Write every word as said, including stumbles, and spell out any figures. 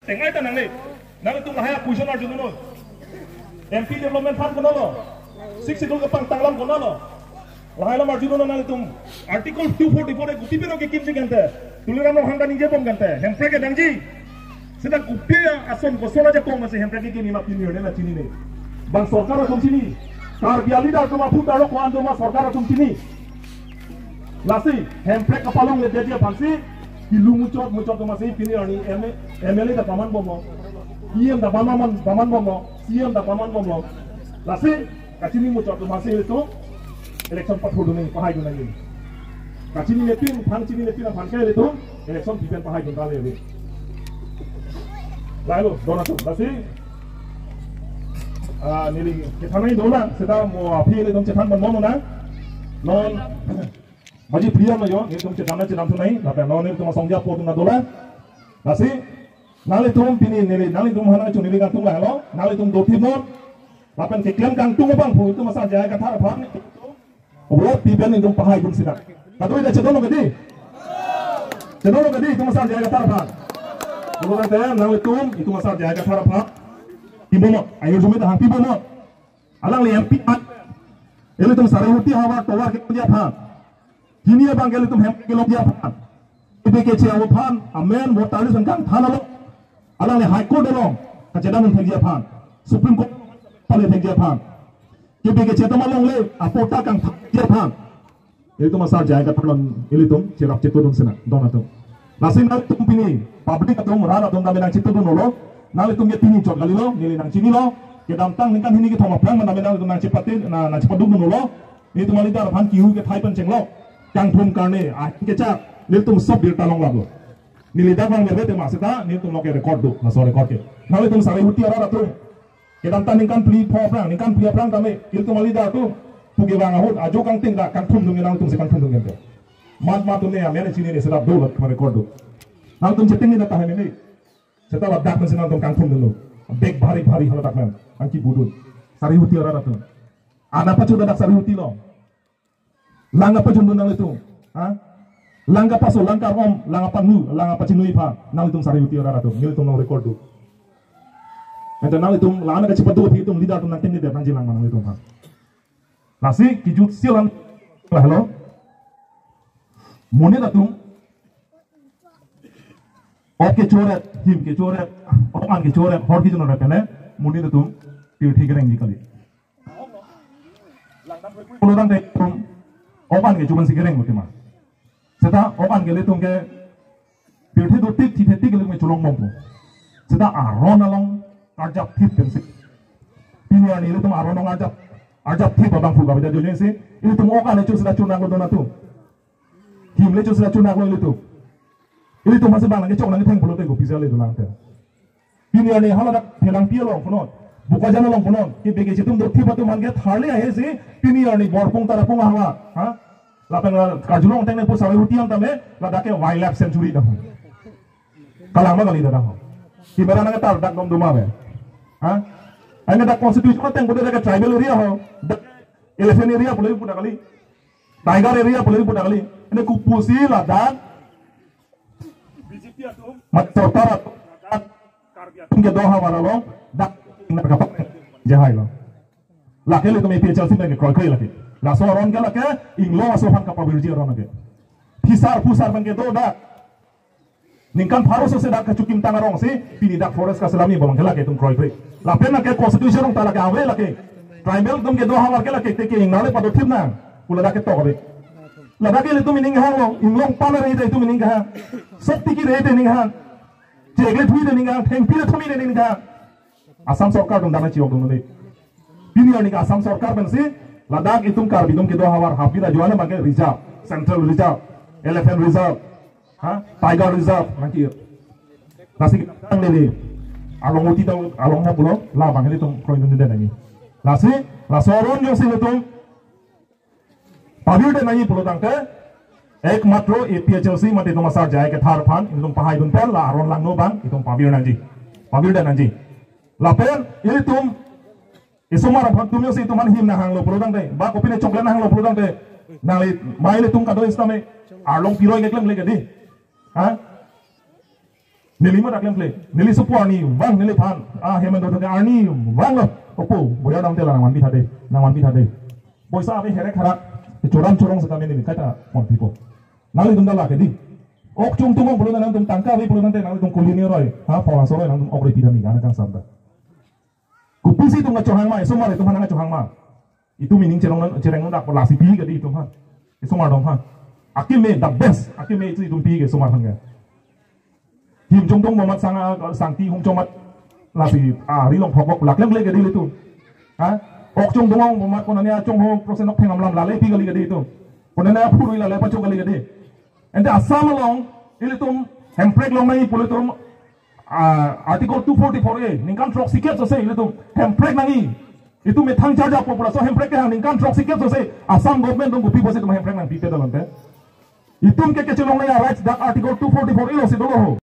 Tengai ta nangne. Nanglitum lahai a-question arjudunnon. M P development fund konatlo? Sixth Schedule kepangtang alam konatlo? Lahai alam arjudunnon nanglitum. Article two forty-four e kopi pen kekimji kante? Tuliram Ronghang ta ningjebom kante, Hemprek kedangji. Seta kopi ason koson ajakong masi Hemprek kekimji ma pini arni nangchinine? Bang sorkar atum chini. Karbi a-leader atum aphu tarlok ko-an do ma sorkar atum chini. Lasi Hemprek kapalongledetji aphansi kilu muchot muchot atum asi pini arni M A, M L A ta paman bomlo, E M ta paman, paman bomlo, C E M ta paman bomlo. Lasi kachini muchot atum asi itu election pathurdunji, pahaidun nangji. Kachinine pin, aphan chinine pin aphan ke itu election pipen pahaidun kali ini. Lahelo, don atum. Lasi, ah, neli kethan nangji dolang, seta mo aphi nelitum chethan bomnon nang. Non, maji priya ma yo, nelitum chethan nang chethan thunai, lapen non nelitum asong japo atum ta dolang. Lasi, nanglitum pini neli, nanglitum hana chu neli kangtung lahelo, nanglitum dothipnon. Lapen keklem kangtung abang pu itum asar J I Kathar aphan. Vote pipen itum pahaidun sinang. Kadoi ta chedon lo kedi? Chedon lo kedi itum asar J I Kathar aphan? Pulo tangte nanglitum itum asar J I Kathar aphan pibomnon, ahirjume ta hang pibomnon. Alangli M P an, ilitum Sarihuti havar tovar kelongji aphan, hini abang ke ilitum hem kelongji aphan, K B K C aphan amen voter list an kangthan along alangli High Court along kachedam thekji aphan, Supreme Court pale thekji aphan, K B K C atum alongle apatta kangthanji aphan, ilitum asar J I Kathar along ilitum cherap chetudun sinang don atum. Lasi nanglitum pini public atum, rat atum tame nangchetudunlo, nanglitum ke pini chot kalilo, neli nangchinilo, kedamtang ningkan hini kethom aphrang tame nanglitum nangchepate, na, nangchepadukdunlo, nelitum a-leader aphan kihu kethai pen chenglo, kangthum karne, ahin kechak, nelitum sob birta longlaplo. Neli dak vang mebe tema seta, nelitum lo ke record do, laso record ke. Nanglitum Sarihuti arat atum. Kedamtang ningkan phli pho aphrang, ningkan phli aphrang tame, ilitum a-leader atum pu kevang ahut, ajo kangting ta kangthumdun nanglitum si kangthumdun ke. Mat mat atum ne amen chinine seta do la record do. Nangtum chetengji ta tahai mene. Seta ladak pen si nangtum kangthumdunlo. Bag bhari bhari haladak pen. Anke budun. Sarihuti arat atum. Ana pachu dak Sarihuti lo. Lang kapajundun nanglitum. Ha? Lang kapaso, lang karom, lang kapanu, lang kapachinui aphan nanglitum Sarihuti arat atum. Nelitum lo record do. Ante nanglitum, la-an kachepadu aphi itum leader atum nangtengnedet nangjilang ma nanglitum aphan. Lasi kijut silan lahelo. Monit atum, ok kechoret, him kechoret, ok-an kechoret, hor kejunor pen le monit atum pirthe kerengji kali. Pulo tangte itum ok-an ke chuman si kereng lo tema. Seta ok-an ke ilitum ke pirthe dotik, thithe tik ilitum ke cholongbompo. Seta aron along arjapthip pensi. Pini arni ilitum aron along arjap, arjapthip abang phu kave ta ajoine si ilitum ok-an ke chu seta chunang lo don atum. Him le chu seta chunang lo ilitum. Ilitum masi bang nangkechok nangketheng pulote kopi jale dolang te. Pini arni haladak Phelangpi along punon, Bokajan along punon, K B K C atum dothip atum aphan ke tharli ahe si, pini arni Borpung Tarapung ahavar, ha? Lapen la Karjulong Tengnepo Sarihuti an tame, ladak ke wildlife sanctuary dah. Kalang ma kali dah ho. Camera nangketar dak dom doma be. Ha? Ane dak constitution ateng pu dak ke tribal area ho. Dak elephant area pule pu dak kali. Tiger area pule pu dak kali. Ane kopusi ladak B J P atum, mat sorkar atum, Karbi atum kedo ahavar along dak ingnar kapak jahai lo. Lake ilitum A P H L C pen ke kroikre lake. Laso aron ke lake inglong aso aphan kapavirji aron lake. Phisar phusar pen kedo dak. Ningkan pharo sose dak kachukimtang arong si pini dak forest kaselamji abang ke lake itum kroikre. Lapen lake constitution along ta lake ave lake. Tribal atum kedo ahavar ke lake te ke ingnar le padothip nang. Pu ladak ketok ave. Ladak ke ilitum ining hang lo, inglong pala re ilitum ining hang. Sok tiki re ilitum ining hang. Chek le thui ilitum ining hang, thengpi le thumi ilitum ining hang. Assam sorkar atum dana chiok dun le. Pini arni ke Assam sorkar pensi ladak itum Karbi atum kedo ahavar hapira juana bangke reserve, central reserve, elephant reserve, ha, tiger reserve nangki. Lasi tang lele. Along uti tang along mo pulo, la bang ilitum kroidunde nangji. Lasi, laso aron jongsi ilitum pavirdet nangji pulo tangte, ekmatro A P H L C mate itum asar J I Kathar aphan, itum pahaidun pen la aron langno abang, itum pavir nangji. Pavirdet nangji. Lapen, ilitum, isomar aphan tum jongsi itum aphan him nanghanglo pulo tangte, ba kopine chocolate nanghanglo pulo tangte, nangli, mai ilitum kadoi sitame, arlong piroi keklem le kedi. Ha? Neli ma dak klemkle. Neli sopo arni vang neliphan. Ah, Hemendra Thakur arni vanglo. Opo, boya damte la nangvanpi tha dei. Nangvanpi tha dei. Poisa ave herek harak. Choram chorong setame neli kaita ponpipo. Nanglitum ta lake dei. Ok chungtung ong pulo nangtum tangka ave pulo tangte nanglitum kuli ni roi. Ha, phone aso roi nangtum ok repi dam ni gana kangsam ta. Kopisi itum nangchohang ma, isomar itum nangchohang ma. Itum ining chereng chereng dak lasi pi ke dei itum ha. Isomar dong ha. Akeme the best, akeme itum pi ke isomar hang ke. Him chungtung momat sang, sangti hum chomat lasi, ah, ri long phokok la klemkle ke dei itum. Ha? Ok chungtung ong momat konane achong ho prosen ok thengam lam lale pi kali ke dei itum. Konane aphurui lale pacho kali ke dei. Ante Assam along ilitum hemprek long nangji pu ilitum, ah, Article two forty-four A, ningkan throksi kep sose ilitum hemprek nangji. Itum methang charja po pu laso hemprek ke ha ningkan throksi kep sose Assam government atum kopi pusi itum hemprek nangpipe dalante. Itum ke kechelong nangji rights dak Article two forty-four A lo si dolo ho.